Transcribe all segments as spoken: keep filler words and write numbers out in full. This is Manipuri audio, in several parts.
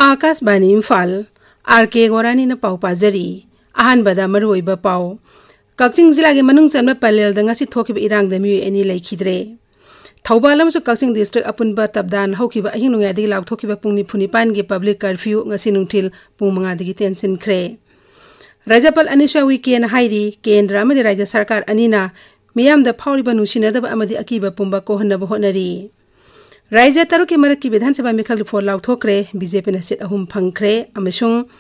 ꯑꯥꯀꯥꯁꯕꯥꯅꯤ ꯏꯝꯐꯥꯜ, ꯑꯥꯔ ꯀꯦ ꯒꯣꯔꯥꯅꯤꯅ ꯄꯥꯎ ꯄꯥꯖꯔꯤ꯫ ꯑꯍꯥꯟꯕꯗ ꯃꯔꯨꯑꯣꯏꯕ ꯄꯥꯎ꯫ ꯀꯛꯆꯤꯡ ꯖꯤꯂꯥꯒꯤ ꯃꯅꯨꯡ ꯆꯟꯕ ꯄꯂꯦꯜꯗ ꯉꯁꯤ ꯊꯣꯛꯈꯤꯕ ꯏꯔꯥꯡꯗ ꯃꯤꯑꯣꯏ ꯑꯅꯤ ꯂꯩꯈꯤꯗ꯭ꯔꯦ꯫ ꯊꯧꯕꯥꯜ ꯑꯃꯁꯨꯡ ꯀꯛꯆꯤꯡ ꯗꯤꯁꯇ꯭ꯔꯤꯛ ꯑꯄꯨꯟꯕ ꯇꯞꯗꯥꯟ ꯍꯧꯈꯤꯕ ꯑꯍꯤꯡ ꯅꯣꯡꯌꯥꯏꯗꯒꯤ ꯂꯥꯎꯊꯣꯛꯈꯤꯕ ꯄꯨꯡ ꯅꯤꯐꯨ ꯅꯤꯄꯥꯟꯒꯤ ꯄꯕ꯭ꯂꯤꯛ ꯀꯔꯐ꯭ꯌꯨ ꯉꯁꯤ ꯅꯨꯡꯊꯤꯜ ꯄꯨꯡ ꯃꯉꯥꯗꯒꯤ ꯇꯦꯟꯁꯤꯟꯈ꯭ꯔꯦ꯫ ꯔꯥꯖ꯭ꯌꯄꯥꯜ ꯑꯅꯤꯁ꯭ꯋꯥ ꯎꯏꯀꯦꯅ ꯍꯥꯏꯔꯤ, ꯀꯦꯟꯗ꯭ꯔ ꯑꯃꯗꯤ ꯔꯥꯖ꯭ꯌ ꯁꯔꯀꯥꯔ ꯑꯅꯤꯅ ꯃꯤꯌꯥꯝꯗ ꯐꯥꯎꯔꯤꯕ ꯅꯨꯡꯁꯤꯅꯗꯕ ꯑꯃꯗꯤ ꯑꯀꯤꯕ ꯄꯨꯝꯕ ꯀꯣꯛꯍꯟꯅꯕ ꯍꯣꯠꯅꯔꯤ꯫ ꯔꯥꯖ꯭ꯌ ꯇꯔꯨꯛꯀꯤ ꯃꯔꯛꯀꯤ ꯕꯤꯙꯥꯟ ꯁꯚꯥ ꯃꯤꯈꯜꯒꯤ ꯐꯣꯜ ꯂꯥꯎꯊꯣꯛꯈ꯭ꯔꯦ꯫ ꯕꯤ ꯖꯦ ꯄꯤꯅ ꯁꯤꯠ ꯑꯍꯨꯝ ꯐꯪꯈ꯭ꯔꯦ ꯑꯃꯁꯨꯡ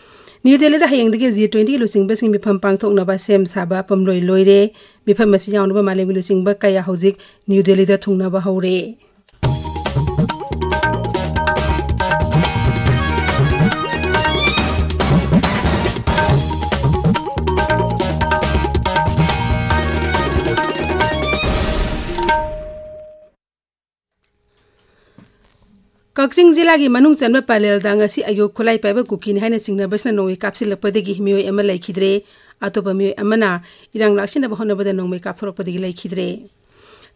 ꯅ꯭ꯌꯨ ꯗꯦꯜꯂꯤꯗ ꯍꯌꯦꯡꯗꯒꯤ ꯖꯤ ꯇ꯭ꯋꯦꯟꯇꯤꯒꯤ ꯂꯨꯆꯤꯡꯕꯁꯤꯡꯒꯤ ꯃꯤꯐꯝ ꯄꯥꯡꯊꯣꯛꯅꯕ ꯁꯦꯝ ꯁꯥꯕ ꯄꯨꯝꯂꯣꯏ ꯂꯣꯏꯔꯦ꯫ ꯃꯤꯐꯝ ꯑꯁꯤ ꯌꯥꯎꯅꯕ ꯃꯥꯂꯦꯝꯒꯤ ꯂꯨꯆꯤꯡꯕ ꯀꯌꯥ ꯍꯧꯖꯤꯛ ꯅ꯭ꯌꯨ ꯗꯦꯜꯂꯤꯗ ꯊꯨꯡꯅꯕ ꯍꯧꯔꯦ꯫ ꯀꯛꯆꯤꯡ ꯖꯤꯂꯥꯒꯤ ꯃꯅꯨꯡ ꯆꯟꯕ ꯄꯂꯦꯜꯗ ꯉꯁꯤ ꯑꯌꯨꯛ ꯈꯨꯠꯂꯥꯏ ꯄꯥꯏꯕ ꯀꯨꯀꯤꯅꯤ ꯍꯥꯏꯅ ꯆꯤꯡꯅꯕꯁꯤꯅ ꯅꯣꯡꯃꯩ ꯀꯥꯞꯁꯤꯜꯂꯛꯄꯗꯒꯤ ꯃꯤꯑꯣꯏ ꯑꯃ ꯂꯩꯈꯤꯗ꯭ꯔꯦ꯫ ꯑꯇꯣꯞꯄ ꯃꯤꯑꯣꯏ ꯑꯃꯅ ꯏꯔꯥꯡ ꯂꯥꯛꯁꯤꯟꯅꯕ ꯍꯣꯠꯅꯕꯗ ꯅꯣꯡꯃꯩ ꯀꯥꯞꯊꯣꯔꯛꯄꯗꯒꯤ ꯂꯩꯈꯤꯗ꯭ꯔꯦ꯫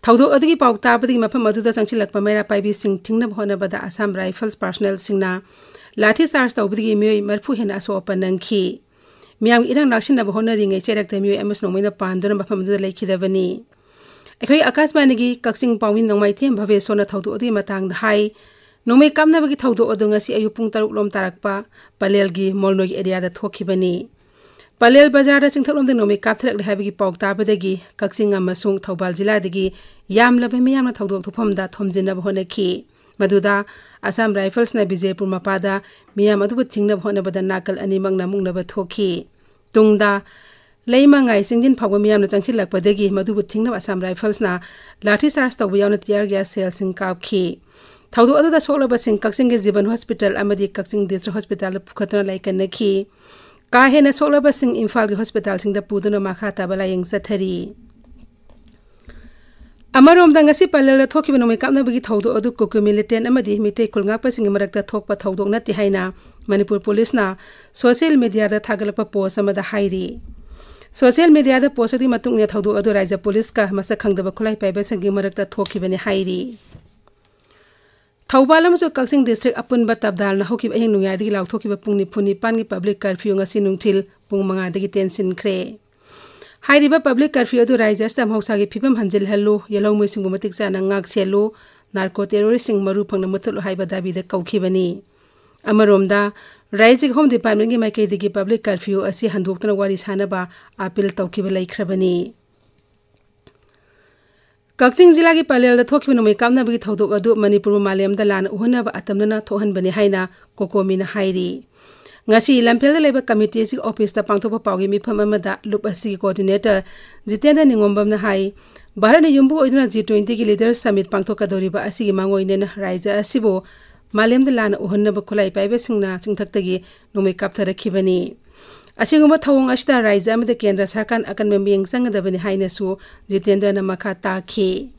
ꯊꯧꯗꯣꯛ ꯑꯗꯨꯒꯤ ꯄꯥꯎ ꯇꯥꯕꯗꯒꯤ ꯃꯐꯝ ꯑꯗꯨꯗ ꯆꯪꯁꯤꯜꯂꯛꯄ ꯃꯩꯔꯥ ꯄꯥꯏꯕꯤꯁꯤꯡ ꯊꯤꯡꯅꯕ ꯍꯣꯠꯅꯕꯗ ꯑꯁꯥꯝ ꯔꯥꯏꯐꯜꯁ ꯄꯥꯔꯁꯣꯅꯦꯜꯁꯤꯡꯅ ꯂꯥꯊꯤ ꯆꯥꯔꯖ ꯇꯧꯕꯗꯒꯤ ꯃꯤꯑꯣꯏ ꯃꯔꯤꯐꯨ ꯍꯦꯟꯅ ꯑꯁꯣꯛ ꯑꯄꯟ ꯅꯪꯈꯤ꯫ ꯃꯤꯌꯥꯝꯒꯤ ꯏꯔꯥꯡ ꯂꯥꯛꯁꯤꯟꯅꯕ ꯍꯣꯠꯅꯔꯤꯉꯩ ꯆꯩꯔꯛꯇ ꯃꯤꯑꯣꯏ ꯑꯃꯁꯨ ꯅꯣꯡꯃꯩꯅ ꯄꯥꯟꯗꯨꯅ ꯃꯐꯝ ꯑꯗꯨꯗ ꯂꯩꯈꯤꯗꯕꯅꯤ꯫ ꯑꯩꯈꯣꯏ ꯑꯀꯥꯁꯕꯥꯅꯤꯒꯤ ꯀꯛꯆꯤꯡ ꯄꯥꯎꯃꯤ ꯅꯣꯡꯃꯥꯏꯊꯦꯝ ꯚꯕꯦꯁꯣꯔꯅ ꯊꯧꯗꯣꯛ ꯑꯗꯨꯒꯤ ꯃꯇꯥꯡꯗ ꯍꯥꯏ, ꯅꯣꯡꯃꯩ ꯀꯥꯞꯅꯕꯒꯤ ꯊꯧꯗꯣꯛ ꯑꯗꯨ ꯉꯁꯤ ꯑꯌꯨꯛ ꯄꯨꯡ ꯇꯔꯨꯛ ꯂꯣꯝ ꯇꯥꯔꯛꯄ ꯄꯂꯦꯜꯒꯤ ꯃꯣꯜꯅꯣꯏ ꯑꯦꯔꯤꯌꯥꯗ ꯊꯣꯛꯈꯤꯕꯅꯤ꯫ ꯄꯂꯦꯜ ꯕꯖꯥꯔꯗ ꯆꯤꯡꯊꯛꯂꯣꯝꯗ ꯅꯣꯡꯃꯩ ꯀꯥꯞꯊꯔꯛꯂꯦ ꯍꯥꯏꯕꯒꯤ ꯄꯥꯎ ꯇꯥꯕꯗꯒꯤ ꯀꯛꯆꯤꯡ ꯑꯃꯁꯨꯡ ꯊꯧꯕꯥꯜ ꯖꯤꯂꯥꯗꯒꯤ ꯌꯥꯝꯂꯕ ꯃꯤꯌꯥꯝꯅ ꯊꯧꯗꯣꯛ ꯊꯣꯛꯐꯝꯗ ꯊꯣꯝꯖꯤꯟꯅꯕ ꯍꯣꯠꯅꯈꯤ꯫ ꯃꯗꯨꯗ ꯑꯁꯥꯝ ꯔꯥꯏꯐꯜꯁꯅ ꯕꯤꯖꯦꯄꯨꯔ ꯃꯄꯥꯗ ꯃꯤꯌꯥꯝ ꯑꯗꯨꯕꯨ ꯊꯤꯡꯅꯕ ꯍꯣꯠꯅꯕꯗ ꯅꯥꯀꯜ ꯑꯅꯤꯃꯛꯅ ꯃꯨꯛꯅꯕ ꯊꯣꯛꯈꯤ꯫ ꯇꯨꯡꯗ ꯂꯩꯃꯉꯥꯏ ꯆꯤꯡꯖꯤꯟ ꯐꯥꯎꯕ ꯃꯤꯌꯥꯝꯅ ꯆꯪꯁꯤꯜꯂꯛꯄꯗꯒꯤ ꯃꯗꯨꯕꯨ ꯊꯤꯡꯅꯕ ꯑꯁꯥꯝ ꯔꯥꯏꯐꯜꯁꯅ ꯂꯥꯊꯤ ꯆꯥꯔꯖ ꯇꯧꯕ ꯌꯥꯎꯅ ꯇꯤꯌꯥꯔ ꯒ꯭ꯌꯥꯁ ꯁꯦꯜꯁꯤꯡ ꯀꯥꯞꯈꯤ꯫ ꯊꯧꯗꯣꯛ ꯑꯗꯨꯗ ꯁꯣꯛꯂꯕꯁꯤꯡ ꯀꯛꯆꯤꯡꯒꯤ ꯖꯤꯕꯟ ꯍꯣꯁꯄꯤꯇꯥꯜ ꯑꯃꯗꯤ ꯀꯛꯆꯤꯡ ꯗꯤꯁꯇ꯭ꯔꯤꯛ ꯍꯣꯁꯄꯤꯇꯥꯜꯗ ꯄꯨꯈꯠꯇꯨꯅ ꯂꯥꯏꯀꯠꯅꯈꯤ꯫ ꯀꯥ ꯍꯦꯟꯅ ꯁꯣꯛꯂꯕꯁꯤꯡ ꯏꯝꯐꯥꯜꯒꯤ ꯍꯣꯁꯄꯤꯇꯥꯜꯁꯤꯡꯗ ꯄꯨꯗꯨꯅ ꯃꯈꯥ ꯇꯥꯕ ꯂꯥꯌꯦꯡ ꯆꯠꯊꯔꯤ꯫ ꯑꯃꯔꯣꯝꯗ ꯉꯁꯤ ꯄꯂꯦꯜꯗ ꯊꯣꯛꯈꯤꯕ ꯅꯣꯡꯃꯩ ꯀꯥꯞꯅꯕꯒꯤ ꯊꯧꯗꯣꯛ ꯑꯗꯨ ꯀꯨꯀꯤ ꯃꯤꯂꯤꯇꯦꯟ ꯑꯃꯗꯤ ꯃꯤꯇꯩ ꯈꯨꯜ ꯉꯥꯛꯄꯁꯤꯡꯒꯤ ꯃꯔꯛꯇ ꯊꯣꯛꯄ ꯊꯧꯗꯣꯛ ꯅꯠꯇꯦ ꯍꯥꯏꯅ ꯃꯅꯤꯄꯨꯔ ꯄꯨꯂꯤꯁꯅ ꯁꯣꯁꯤꯌꯦꯜ ꯃꯤꯗꯤꯌꯥꯗ ꯊꯥꯒꯠꯂꯛꯄ ꯄꯣꯁ ꯑꯃꯗ ꯍꯥꯏꯔꯤ꯫ ꯁꯣꯁꯤꯌꯦꯜ ꯃꯤꯗꯤꯌꯥꯗ ꯄꯣꯁ ꯑꯗꯨꯒꯤ ꯃꯇꯨꯡ ꯏꯟꯅ ꯊꯧꯗꯣꯛ ꯑꯗꯨ ꯔꯥꯖ꯭ꯌ ꯄꯨꯂꯤꯁꯀ ꯃꯁꯛ ꯈꯪꯗꯕ ꯈꯨꯠꯂꯥꯏ ꯄꯥꯏꯕꯁꯤꯡꯒꯤ ꯃꯔꯛꯇ ꯊꯣꯛꯈꯤꯕꯅꯤ ꯍꯥꯏꯔꯤ꯫ ꯊꯧꯕꯥꯜ ꯑꯃꯁꯨꯡ ꯀꯛꯆꯤꯡ district ꯑꯄꯨꯟꯕ ꯇꯞꯗꯥꯜꯅ ꯍꯧꯈꯤꯕ ꯑꯍꯤꯡ ꯅꯣꯡꯌꯥꯏꯗꯒꯤ ꯂꯥꯎꯊꯣꯛꯈꯤꯕ ꯄꯨꯡ ꯅꯤꯐꯨ ꯅꯤꯄꯥꯟꯒꯤ public curfew ꯉꯁꯤ ꯅꯨꯡꯊꯤꯜ ꯄꯨꯡ ꯃꯉꯥꯗꯒꯤ ꯇꯦꯟꯁꯤꯟꯈ꯭ꯔꯦ꯫ ꯍꯥꯏꯔꯤꯕ public curfew ꯑꯗꯨ ꯔꯥꯏꯖ꯭ꯌ ꯑꯁꯤꯗ ꯃꯍꯧꯁꯥꯒꯤ ꯐꯤꯕꯝ ꯍꯟꯖꯤꯜꯍꯜꯂꯨ, ꯌꯦꯜꯍꯧꯃꯤꯁꯤꯡꯕꯨ ꯃꯇꯤꯛ ꯆꯥꯅ ꯉꯥꯛ ꯁꯦꯜꯂꯨ, narco terroristꯁꯤꯡ ꯃꯔꯨ ꯐꯪꯅ ꯃꯨꯠꯊꯠꯂꯨ ꯍꯥꯏꯕ ꯗꯥꯕꯤꯗ ꯀꯧꯈꯤꯕꯅꯤ꯫ ꯑꯃꯔꯣꯝꯗ, ꯔꯥꯏꯖ꯭ꯌꯒꯤ Home Departmentꯀꯤ ꯃꯥꯏꯀꯩꯗꯒꯤ public curfew ꯑꯁꯤ ꯍꯟꯗꯣꯛꯇꯨꯅ ꯋꯥꯔꯤ ꯁꯥꯅꯕ appeal ꯇꯧꯈꯤꯕ ꯂꯩꯈ꯭ꯔꯕꯅꯤ꯫ ꯀꯛꯆꯤꯡ ꯖꯤꯂꯥꯒꯤ ꯄꯂꯦꯜꯗ ꯊꯣꯛꯈꯤꯕ ꯅꯣꯡꯃꯩ ꯀꯥꯞꯅꯕꯒꯤ ꯊꯧꯗꯣꯛ ꯑꯗꯨ ꯃꯅꯤꯄꯨꯔꯕꯨ ꯃꯥꯂꯦꯝꯗ ꯂꯥꯟꯅ ꯎꯍꯟꯅꯕ ꯑꯇꯝꯅꯅ ꯊꯣꯛꯍꯟꯕꯅꯤ ꯍꯥꯏꯅ ꯀꯣꯀꯣꯃꯤꯅ ꯍꯥꯏꯔꯤ꯫ ꯉꯁꯤ ꯂꯝꯐꯦꯜꯗ ꯂꯩꯕ committee ꯑꯁꯤꯒꯤ officeꯇ ꯄꯥꯡꯊꯣꯛꯄ ꯄꯥꯎꯒꯤ ꯃꯤꯐꯝ ꯑꯃꯗ ꯂꯨꯞ ꯑꯁꯤꯒꯤ coordinator ꯖꯤꯇꯦꯟꯗ꯭ꯔ ꯅꯤꯉꯣꯝꯕꯝꯅ ꯍꯥꯏ, ꯚꯥꯔꯠꯅ ꯌꯨꯝꯕꯨ ꯑꯣꯏꯗꯨꯅ G twentyꯒꯤ Leaders Summit ꯄꯥꯡꯊꯣꯛꯀꯗꯧꯔꯤꯕ ꯑꯁꯤꯒꯤ ꯃꯥꯡꯑꯣꯏꯅꯅ ꯔꯥꯏꯖ꯭ꯌ ꯑꯁꯤꯕꯨ ꯃꯥꯂꯦꯝꯗ ꯂꯥꯟꯅ ꯎꯍꯟꯅꯕ ꯈꯨꯠꯂꯥꯏ ꯄꯥꯏꯕꯁꯤꯡꯅ ꯆꯤꯡꯊꯛꯇꯒꯤ ꯅꯣꯡꯃꯩ ꯀꯥꯞꯊꯔꯛꯈꯤꯕꯅꯤ꯫ ꯑꯁꯤꯒꯨꯝꯕ ꯊꯧꯑꯣꯡ ꯑꯁꯤꯗ ꯔꯥꯏꯖ꯭ꯌ ꯑꯃꯗꯤ ꯀꯦꯟꯗ꯭ꯔ ꯁꯔꯀꯥꯔꯅ ꯑꯀꯟꯕ ꯃꯤꯠꯌꯦꯡ ꯆꯪꯒꯗꯕꯅꯤ ꯍꯥꯏꯅꯁꯨ ꯖꯤꯇꯦꯟꯗ꯭ꯔꯅ ꯃꯈꯥ ꯇꯥꯈꯤ꯫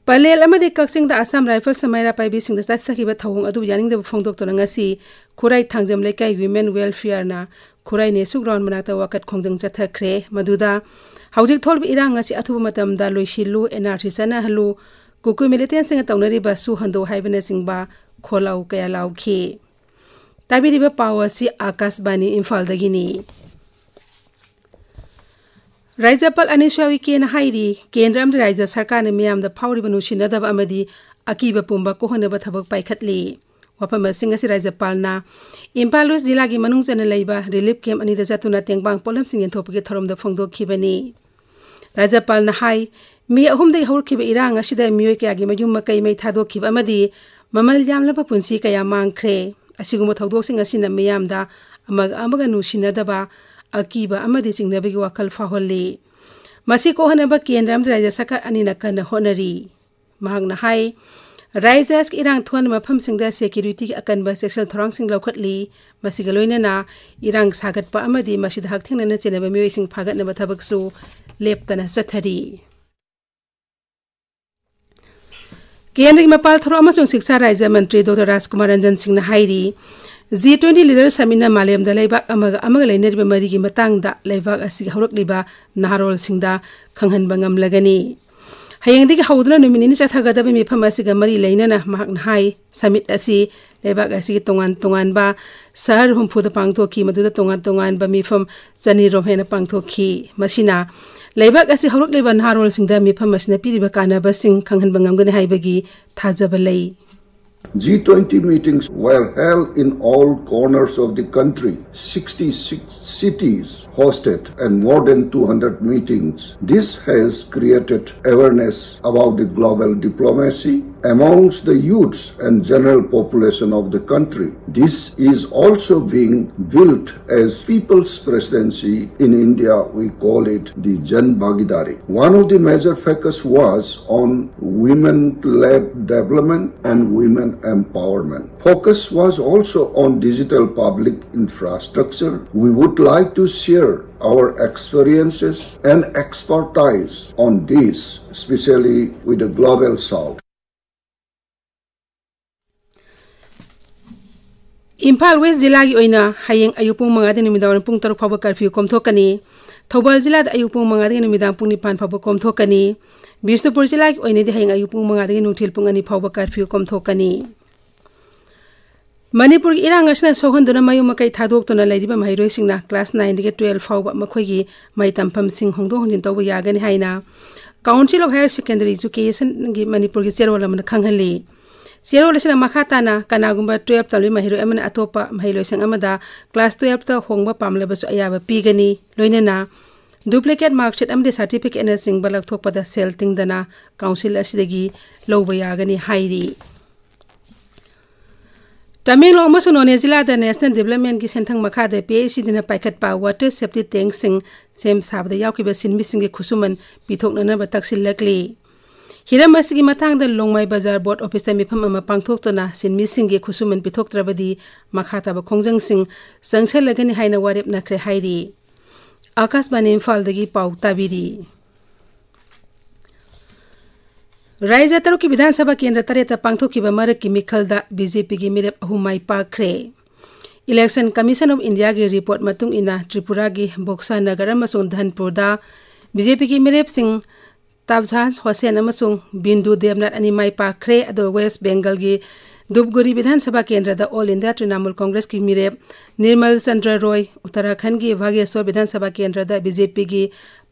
ꯄꯂꯦꯜ ꯑꯃꯗꯤ ꯀꯛꯆꯤꯡꯗ Assam Riflesꯅ ꯃꯩꯔꯥ ꯄꯥꯏꯕꯤꯁꯤꯡꯗ ꯆꯠꯊꯈꯤꯕ ꯊꯧꯑꯣꯡ ꯑꯗꯨꯕꯨ ꯌꯥꯅꯤꯡꯗꯕ ꯐꯣꯡꯗꯣꯛꯇꯨꯅ ꯉꯁꯤ ꯈꯨꯔꯥꯏ ꯊꯥꯡꯖꯝ ꯂꯩꯀꯥꯏ Women Welfareꯅ ꯈꯨꯔꯥꯏ ꯅꯦꯁꯨ ground ꯃꯅꯥꯛꯇ ꯋꯥꯀꯠ ꯈꯣꯡꯖꯪ ꯆꯠꯊꯈ꯭ꯔꯦ꯫ ꯃꯗꯨꯗ ꯍꯧꯖꯤꯛ ꯊꯣꯛꯂꯤꯕ ꯏꯔꯥꯡ ꯑꯁꯤ ꯑꯊꯨꯕ ꯃꯇꯝꯗ ꯂꯣꯏꯁꯤꯜꯂꯨ, N R C ꯆꯠꯅꯍꯜꯂꯨ, ꯀꯨꯀꯤ militantꯁꯤꯡꯅ ꯇꯧꯅꯔꯤꯕ ꯁꯨ ꯍꯟꯗꯣꯛ ꯍꯥꯏꯕꯅꯆꯤꯡꯕ ꯈꯣꯜꯂꯥꯎ ꯀꯌꯥ ꯂꯥꯎꯈꯤ꯫ ꯇꯥꯕꯤꯔꯤꯕ ꯄꯥꯎ ꯑꯁꯤ ꯑꯥꯀꯥꯁꯕꯥꯅꯤ ꯏꯝꯐꯥꯜꯗꯒꯤꯅꯤ꯫ ꯔꯥꯖ꯭ꯌꯄꯥꯜ ꯑꯅꯤꯁꯨꯌꯥ ꯎꯏꯀꯦꯅ ꯍꯥꯏꯔꯤ, ꯀꯦꯟꯗ꯭ꯔ ꯑꯃꯗꯤ ꯔꯥꯖ꯭ꯌ ꯁꯔꯀꯥꯔꯅ ꯃꯤꯌꯥꯝꯗ ꯐꯥꯎꯔꯤꯕ ꯅꯨꯡꯁꯤꯅꯗꯕ ꯑꯃꯗꯤ ꯑꯀꯤꯕ ꯄꯨꯝꯕ ꯀꯣꯛꯍꯟꯅꯕ ꯊꯕꯛ ꯄꯥꯏꯈꯠꯂꯤ꯫ ꯋꯥꯐꯝ ꯑꯁꯤꯡ ꯑꯁꯤ ꯔꯥꯖ꯭ꯌꯄꯥꯜꯅ ꯏꯝꯐꯥꯜ ꯋꯦꯁ ꯖꯤꯂꯥꯒꯤ ꯃꯅꯨꯡ ꯆꯟꯅ ꯂꯩꯕ relief camp ꯑꯅꯤꯗ ꯆꯠꯇꯨꯅ ꯇꯦꯡꯕꯥꯡ ꯄꯣꯠꯂꯝꯁꯤꯡ ꯌꯦꯟꯊꯣꯛꯄꯒꯤ ꯊꯧꯔꯝꯗ ꯐꯣꯡꯗꯣꯛꯈꯤꯕꯅꯤ꯫ ꯔꯥꯖ꯭ꯌꯄꯥꯜꯅ ꯍꯥꯏ, ꯃꯦ ꯑꯍꯨꯝꯗꯒꯤ ꯍꯧꯔꯛꯈꯤꯕ ꯏꯔꯥꯡ ꯑꯁꯤꯗ ꯃꯤꯑꯣꯏ ꯀꯌꯥꯒꯤ ꯃꯌꯨꯝ ꯃꯀꯩ ꯃꯩ ꯊꯥꯗꯣꯛꯈꯤꯕ ꯑꯃꯗꯤ ꯃꯃꯜ ꯌꯥꯝꯂꯕ ꯄꯨꯟꯁꯤ ꯀꯌꯥ ꯃꯥꯡꯈ꯭ꯔꯦ꯫ ꯑꯁꯤꯒꯨꯝꯕ ꯊꯧꯗꯣꯛꯁꯤꯡ ꯑꯁꯤꯅ ꯃꯤꯌꯥꯝꯗ ꯑꯃꯒ ꯑꯃꯒ ꯅꯨꯡꯁꯤꯅꯗꯕ, ꯑꯀꯤꯕ ꯑꯃꯗꯤ ꯆꯤꯡꯅꯕꯒꯤ ꯋꯥꯈꯜ ꯐꯥꯎꯍꯜꯂꯤ꯫ ꯃꯁꯤ ꯀꯣꯛꯍꯟꯅꯕ ꯀꯦꯟꯗ꯭ꯔ ꯑꯃꯗꯤ ꯔꯥꯖ꯭ꯌ ꯁꯔꯀꯥꯔ ꯑꯅꯤꯅ ꯀꯟꯅ ꯍꯣꯠꯅꯔꯤ꯫ ꯃꯍꯥꯛꯅ ꯍꯥꯏ, ꯔꯥꯖ꯭ꯌ ꯑꯁꯤꯒꯤ ꯏꯔꯥꯡ ꯊꯣꯛꯍꯟꯕ ꯃꯐꯝꯁꯤꯡꯗ securityꯒꯤ ꯑꯀꯟꯕ ꯆꯦꯛꯁꯤꯟ ꯊꯧꯔꯥꯡꯁꯤꯡ ꯂꯧꯈꯠꯂꯤ꯫ ꯃꯁꯤꯒ ꯂꯣꯏꯅꯅ ꯏꯔꯥꯡ ꯁꯥꯒꯠꯄ ꯑꯃꯗꯤ ꯃꯁꯤꯗ ꯍꯛꯊꯦꯡꯅꯅ ꯆꯦꯟꯅꯕ ꯃꯤꯑꯣꯏꯁꯤꯡ ꯐꯥꯒꯠꯅꯕ ꯊꯕꯛꯁꯨ ꯂꯦꯞꯇꯅ ꯆꯠꯊꯔꯤ꯫ ꯀꯦꯟꯗ꯭ꯔꯒꯤ ꯃꯄꯥꯜ ꯊꯧꯔꯝ ꯑꯃꯁꯨꯡ ꯁꯤꯛꯁꯥ ꯔꯥꯖ꯭ꯌ ꯃꯟꯇ꯭ꯔꯤ ꯗꯣꯛꯇꯔ ꯔꯥꯖꯀꯨꯃꯥꯔ ꯔꯟꯖꯟ ꯁꯤꯡꯅ ꯍꯥꯏꯔꯤ, G twenty Leaders Summitꯅ ꯃꯥꯂꯦꯝꯗ ꯂꯩꯕꯥꯛ ꯑꯃꯒ ꯑꯃꯒ ꯂꯩꯅꯔꯤꯕ ꯃꯔꯤꯒꯤ ꯃꯇꯥꯡꯗ ꯂꯩꯕꯥꯛ ꯑꯁꯤꯒꯤ ꯍꯧꯔꯛꯂꯤꯕ ꯅꯍꯥꯔꯣꯜꯁꯤꯡꯗ ꯈꯪꯍꯟꯕ ꯉꯝꯂꯒꯅꯤ꯫ ꯍꯌꯦꯡꯗꯒꯤ ꯍꯧꯗꯨꯅ ꯅꯨꯃꯤꯠ ꯅꯤꯅꯤ ꯆꯠꯊꯒꯗꯕ ꯃꯤꯐꯝ ꯑꯁꯤꯒ ꯃꯔꯤ ꯂꯩꯅꯅ ꯃꯍꯥꯛꯅ ꯍꯥꯏ, summit ꯑꯁꯤ ꯂꯩꯕꯥꯛ ꯑꯁꯤꯒꯤ ꯇꯣꯉꯥꯟ ꯇꯣꯉꯥꯟꯕ ꯁꯍꯔ ꯍꯨꯝꯐꯨꯗ ꯄꯥꯡꯊꯣꯛꯈꯤ, ꯃꯗꯨꯗ ꯇꯣꯉꯥꯟ ꯇꯣꯉꯥꯟꯕ ꯃꯤꯐꯝ ꯆꯅꯤꯔꯣꯝ ꯍꯦꯟꯅ ꯄꯥꯡꯊꯣꯛꯈꯤ꯫ ꯃꯁꯤꯅ ꯂꯩꯕꯥꯛ ꯑꯁꯤ ꯍꯧꯔꯛꯂꯤꯕ ꯅꯍꯥꯔꯣꯜꯁꯤꯡꯗ ꯃꯤꯐꯝ ꯑꯁꯤꯅ ꯄꯤꯔꯤꯕ ꯀꯥꯟꯅꯕꯁꯤꯡ ꯈꯪꯍꯟꯕ ꯉꯝꯒꯅꯤ ꯍꯥꯏꯕꯒꯤ ꯊꯥꯖꯕ ꯂꯩ꯫ G twenty meetings were held in all corners of the country. Sixty-six cities hosted and more than two hundred meetings. This has created awareness about the global diplomacy amongst the youths and general population of the country. This is also being built as People's Presidency in India, we call it the Jan Bhagidari. One of the major focus was on women-led development and women empowerment. Focus was also on digital public infrastructure. We would like to share our experiences and expertise on this, especially with the Global South. Imphal west ꯖꯤꯂꯥꯒꯤ ꯑꯣꯏꯅ ꯍꯌꯦꯡ ꯑꯌꯨꯛ ꯄꯨꯡ ꯃꯉꯥꯗꯒꯤ ꯅꯨꯃꯤꯗꯥꯡꯋꯥꯏꯔꯝ ꯄꯨꯡ ꯇꯔꯨꯛ ꯐꯥꯎꯕ ꯀꯔꯐ꯭ꯌꯨ ꯀꯣꯝꯊꯣꯛꯀꯅꯤ꯫ ꯊꯧꯕꯥꯜ ꯖꯤꯂꯥꯗ ꯑꯌꯨꯛ ꯄꯨꯡ ꯃꯉꯥꯗꯒꯤ ꯅꯨꯃꯤꯗꯥꯡ ꯄꯨꯡ ꯅꯤꯄꯥꯟ ꯐꯥꯎꯕ ꯀꯣꯝꯊꯣꯛꯀꯅꯤ꯫ ꯕꯤꯁꯅꯨꯄꯨꯔ ꯖꯤꯂꯥꯒꯤ ꯑꯣꯏꯅꯗꯤ ꯍꯌꯦꯡ ꯑꯌꯨꯛ ꯄꯨꯡ ꯃꯉꯥꯗꯒꯤ ꯅꯨꯡꯊꯤꯜ ꯄꯨꯡ ꯑꯅꯤ ꯐꯥꯎꯕ ꯀꯔꯐ꯭ꯌꯨ ꯀꯣꯝꯊꯣꯛꯀꯅꯤ꯫ ꯃꯅꯤꯄꯨꯔꯒꯤ ꯏꯔꯥꯡ ꯑꯁꯤꯅ ꯁꯣꯛꯍꯟꯗꯨꯅ ꯃꯌꯨꯝ ꯃꯀꯩ ꯊꯥꯗꯣꯛꯇꯨꯅ ꯂꯩꯔꯤꯕ ꯃꯍꯩꯔꯣꯏꯁꯤꯡꯅ class nineꯗꯒꯤ twelve ꯐꯥꯎꯕ ꯃꯈꯣꯏꯒꯤ ꯃꯍꯩ ꯇꯝꯐꯝꯁꯤꯡ ꯍꯣꯡꯗꯣꯛ ꯍꯣꯡꯖꯤꯟ ꯇꯧꯕ ꯌꯥꯒꯅꯤ ꯍꯥꯏꯅ Council of Higher Secondary Educationꯒꯤ ꯃꯅꯤꯄꯨꯔꯒꯤ ꯆꯦꯔꯣꯜ ꯑꯃꯅ ꯈꯪꯍꯜꯂꯤ꯫ ꯆꯦꯔꯣꯜ ꯑꯁꯤꯅ ꯃꯈꯥ ꯇꯥꯅ ꯀꯅꯥꯒꯨꯝꯕ twelve ꯇꯝꯂꯤꯕ ꯃꯍꯩꯔꯣꯏ ꯑꯃꯅ ꯑꯇꯣꯞꯄ ꯃꯍꯩꯂꯣꯏꯁꯪ ꯑꯃꯗ class twelveꯇ ꯍꯣꯡꯕ ꯄꯥꯝꯂꯕꯁꯨ ꯑꯌꯥꯕ ꯄꯤꯒꯅꯤ꯫ ꯂꯣꯏꯅꯅ duplicate mark sheet ꯑꯃꯗꯤ certificateꯅꯆꯤꯡꯕ ꯂꯧꯊꯣꯛꯄꯗ ꯁꯦꯜ ꯇꯤꯡꯗꯅ council ꯑꯁꯤꯗꯒꯤ ꯂꯧꯕ ꯌꯥꯒꯅꯤ ꯍꯥꯏꯔꯤ꯫ ꯇꯃꯦꯡꯂꯣꯡ ꯑꯃꯁꯨꯡ ꯅꯣꯅꯦ ꯖꯤꯂꯥꯗ National Developmentꯀꯤ ꯁꯦꯟꯊꯪ ꯃꯈꯥꯗ PHEDꯅ ꯄꯥꯏꯈꯠꯄ water safety tankꯁꯤꯡ ꯁꯦꯝ ꯁꯥꯕꯗ ꯌꯥꯎꯈꯤꯕ ꯁꯤꯟꯃꯤꯁꯤꯡꯒꯤ ꯈꯨꯠꯁꯨꯃꯟ ꯄꯤꯊꯣꯛꯅꯅꯕ ꯇꯛꯁꯤꯜꯂꯛꯂꯤ꯫ ꯍꯤꯔꯝ ꯑꯁꯤꯒꯤ ꯃꯇꯥꯡꯗ ꯂꯣꯡꯃꯥꯏ ꯕꯖꯥꯔ board officeꯇ ꯃꯤꯐꯝ ꯑꯃ ꯄꯥꯡꯊꯣꯛꯇꯨꯅ ꯁꯤꯟꯃꯤꯁꯤꯡꯒꯤ ꯈꯨꯠꯁꯨꯃꯟ ꯄꯤꯊꯣꯛꯇ꯭ꯔꯕꯗꯤ ꯃꯈꯥ ꯇꯥꯕ ꯈꯣꯡꯖꯪꯁꯤꯡ ꯆꯪꯁꯤꯜꯂꯒꯅꯤ ꯍꯥꯏꯅ ꯋꯥꯔꯦꯞꯅꯈ꯭ꯔꯦ ꯍꯥꯏꯔꯤ꯫ ꯑꯥꯀꯥꯁꯕꯥꯅꯤ ꯏꯝꯐꯥꯜꯗꯒꯤ ꯄꯥꯎ ꯇꯥꯕꯤꯔꯤ꯫ ꯔꯥꯏꯖ꯭ꯌ ꯇꯔꯨꯛꯀꯤ ꯕꯤꯙꯥꯟ ꯁꯚꯥ ꯀꯦꯟꯗ꯭ꯔ ꯇꯔꯦꯠꯇ ꯄꯥꯡꯊꯣꯛꯈꯤꯕ ꯃꯔꯛꯀꯤ ꯃꯤꯈꯜꯗ BJPꯒꯤ ꯃꯤꯔꯦꯞ ꯑꯍꯨꯝ ꯃꯥꯏ ꯄꯥꯛꯈ꯭ꯔꯦ꯫ Election Commission of Indiaꯒꯤ report ꯃꯇꯨꯡ ꯏꯟꯅ ꯇ꯭ꯔꯤꯄꯨꯔꯥꯒꯤ ꯕꯣꯛꯁꯥ ꯅꯒꯔ ꯑꯃꯁꯨꯡ ꯙꯟꯄꯨꯔꯗ BJPꯒꯤ ꯃꯤꯔꯦꯞꯁꯤꯡ ꯇꯥꯕꯖꯥꯟ ꯍꯣꯁꯦꯟ ꯑꯃꯁꯨꯡ ꯕꯤꯟꯗꯨ ꯗꯦꯕꯅꯥꯊ ꯑꯅꯤ ꯃꯥꯏ ꯄꯥꯛꯈ꯭ꯔꯦ꯫ ꯑꯗꯨꯒ ꯋꯦꯁ ꯕꯦꯡꯒꯜꯒꯤ ꯙꯨꯞꯒꯨꯔꯤ ꯕꯤꯙꯥꯟ ꯁꯚꯥ ꯀꯦꯟꯗ꯭ꯔꯗ ꯑꯣꯜ ꯏꯟꯗꯤꯌꯥ ꯇ꯭ꯔꯤꯅꯥꯃꯨꯜ ꯀꯣꯡꯒ꯭ꯔꯦꯁꯀꯤ ꯃꯤꯔꯦꯞ ꯅꯤꯔꯃꯜ ꯆꯟꯗ꯭ꯔ ꯔꯣꯏ, ꯎꯠꯇꯔꯥꯈꯟꯒꯤ ꯚꯥꯒꯦꯁꯣꯔ ꯕꯤꯙꯥꯟ ꯁꯚꯥ ꯀꯦꯟꯗ꯭ꯔꯗ ꯕꯤ ꯖꯦ ꯄꯤꯒꯤ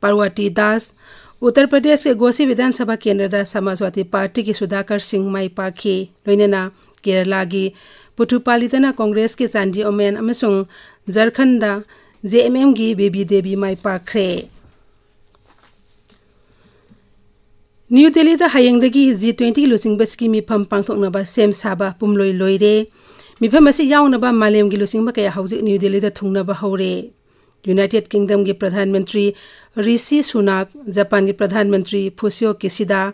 ꯄꯥꯔꯋꯥꯇꯤ ꯗꯥꯁ, ꯎꯠꯇꯔ ꯄ꯭ꯔꯗꯦꯁꯀꯤ ꯒꯣꯁꯤ ꯕꯤꯙꯥꯟ ꯁꯚꯥ ꯀꯦꯟꯗ꯭ꯔꯗ ꯁꯃꯥꯖꯋꯥꯗꯤ ꯄꯥꯔꯇꯤꯒꯤ ꯁꯨꯙꯥꯀꯔ ꯁꯤꯡ ꯃꯥꯏ ꯄꯥꯛꯈꯤ꯫ ꯂꯣꯏꯅꯅ ꯀꯦꯔꯂꯥꯒꯤ ꯄꯨꯊꯨꯄꯥꯂꯤꯗꯅ ꯀꯣꯡꯒ꯭ꯔꯦꯁꯀꯤ ꯆꯥꯟꯗꯤ ꯑꯣꯃꯦꯟ ꯑꯃꯁꯨꯡ ꯖꯔꯈꯟꯗ ꯖꯦ ꯑꯦꯝ ꯑꯦꯝꯒꯤ ꯕꯦꯕꯤ ꯗꯦꯕꯤ ꯃꯥꯏ ꯄꯥꯛꯈ꯭ꯔꯦ꯫ ꯅ꯭ꯌꯨ ꯗꯦꯜꯂꯤꯗ ꯍꯌꯦꯡꯗꯒꯤ ꯖꯤ ꯇ꯭ꯋꯦꯟꯇꯤ ꯂꯨꯆꯤꯡꯕꯁꯤꯒꯤ ꯃꯤꯐꯝ ꯄꯥꯡꯊꯣꯛꯅꯕ ꯁꯦꯝ ꯁꯥꯕ ꯄꯨꯝꯂꯣꯏ ꯂꯣꯏꯔꯦ꯫ ꯃꯤꯐꯝ ꯑꯁꯤ ꯌꯥꯎꯅꯕ ꯃꯥꯂꯦꯝꯒꯤ ꯂꯨꯆꯤꯡꯕ ꯀꯌꯥ ꯍꯧꯖꯤꯛ ꯅ꯭ꯌꯨ ꯗꯦꯜꯂꯤꯗ ꯊꯨꯡꯅꯕ ꯍꯧꯔꯦ꯫ ꯌꯨꯅꯥꯏꯇꯦꯗ ꯀꯤꯡꯗꯝꯒꯤ ꯄ꯭ꯔꯙꯥꯟ ꯃꯟꯇ꯭ꯔꯤ ꯔꯤꯁꯤ ꯁꯨꯅꯥꯛ, ꯖꯄꯥꯟꯒꯤ ꯄ꯭ꯔꯙꯥꯟ ꯃꯟꯇ꯭ꯔꯤ ꯐꯨꯁꯤꯑꯣ ꯀꯤꯁꯤꯗꯥ,